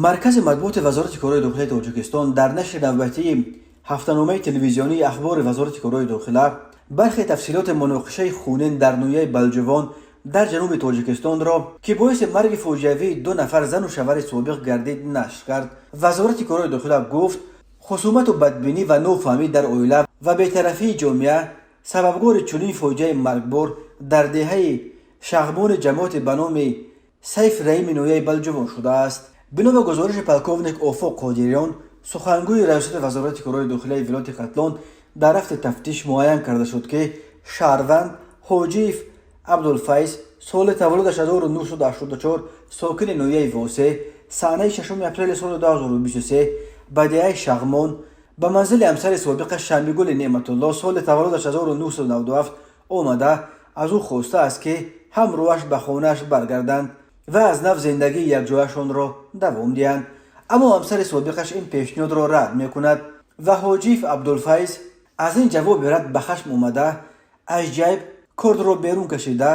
Маркази матбуоти Вазорати корҳои дохилаи Тоҷикистон дар нашри навбатии ҳафтаномаи телевизионии Ахбори Вазорати корҳои дохила бархе тафсилоти муноқишаи хунин дар ноҳияи Балҷувон дар ҷануби Тоҷикистонро, ки боиси марги фоҷиавии ду нафар зану шавҳари собиқ гардид, нашр кард. Вазорати корҳои дохила гуфт, хусумату бадбинӣ ва нофаҳмӣ дар оила ва бетарафии ҷомеа сабабгори чунин фоҷиаи маргбор дар деҳаи Шағмони ҷамоати ба номи Сайф Раими ноҳияи Балҷувон шудааст. Бино ба гузориши полковник Офоқ Қодириён, сухангӯи раёсати Вазорати корҳои дохилаи вилояти Хатлон, дар рафти тафтиш муайян карда шуд, ки шаҳрванд Ҳоҷиев Абдулфайз, соли таваллудаш 1984, сокини ноҳияи Восе, санаи 6 апрели соли 2023 ба деҳаи Шағмон ба манзили ҳамсари собиқаш Шамбигули Неъматулло, соли таваллудаш 1997, омада, аз ӯ хостааст, ки ҳамроҳаш ба хонааш баргарданд ва аз нав зиндагии якҷояшонро давом диҳанд. Аммо ҳамсари собиқаш ин пешниҳодро рад мекунад ва Ҳоҷиев Абдулфайз аз ин ҷавоби рад ба хашм омада, аз ҷайб кордро берун кашида,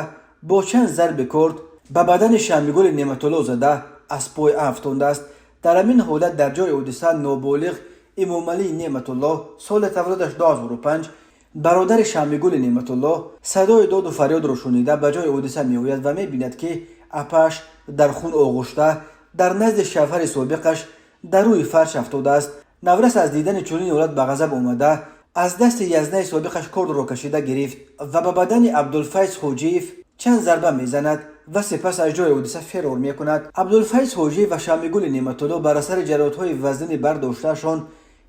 бо чанд зарби корд ба бадани Шамбигули Неъматулло зада, аз пой афтондааст. Дар ҳамин ҳолат дар ҷои ҳодиса ноболиғ Имомалӣ Неъматулло, соли таваллудаш 2005, бародари Шамбигули Неъматулло, садои доду фарёдро шунида, ба ҷои ҳодиса меояд ва мебинад, ки апааш дар хун оғушта дар назди шавҳари собиқаш дар рӯи фарш афтодааст. Наврас аз дидани чунин ҳолат ба ғазаб омада, аз дасти язнаи собиқаш кордро кашида гирифт ва ба бадани Абдулфайз Ҳоҷиев чанд зарба мезанад ва сипас аз ҷои ҳодиса ферор мекунад. Абдулфайз Ҳоҷиев ва Шамбигули Неъматулло бар асари ҷароҳатҳои вазнини бардоштаашон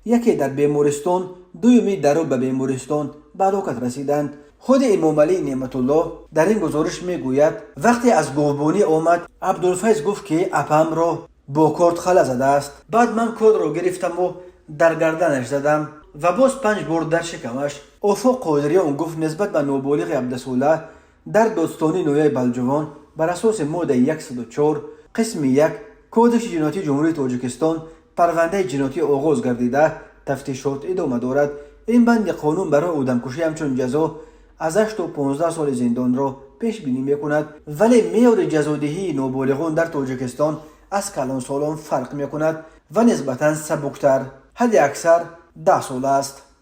яке дар бемористон, дуюми дар роҳ ба бемористон ба ҳалокат расиданд. Худи Эмомалӣ Неъматулло дар ин гузориш мегӯяд, вақте аз говбонӣ омад, Абдулфайз гуфт, ки апамро бо корд хала задааст. Баъд ман кордро гирифтаму дар гарданаш задам ва боз панҷ бор дар шикамаш. Офоқ Қодириён гуфт, нисбат ба ноболиғи 17сола дар додстонии ноҳияи Балҷувон бар асоси моддаи 104 қисми 1 Кодекси ҷиноятии Ҷумҳурии Тоҷикистон парвандаи ҷиноятӣ оғоз гардида, тафтишот идома дорад. Ин банди қонун барои одамкушӣ ҳамчун ҷазо аз 8 то 15 соли зиндонро пешбинӣ мекунад, вале меъёри ҷазодиҳии ноболиғон дар Тоҷикистон аз калонсолон фарқ мекунад ва нисбатан сабуктар, ҳадди аксар 10 сола аст.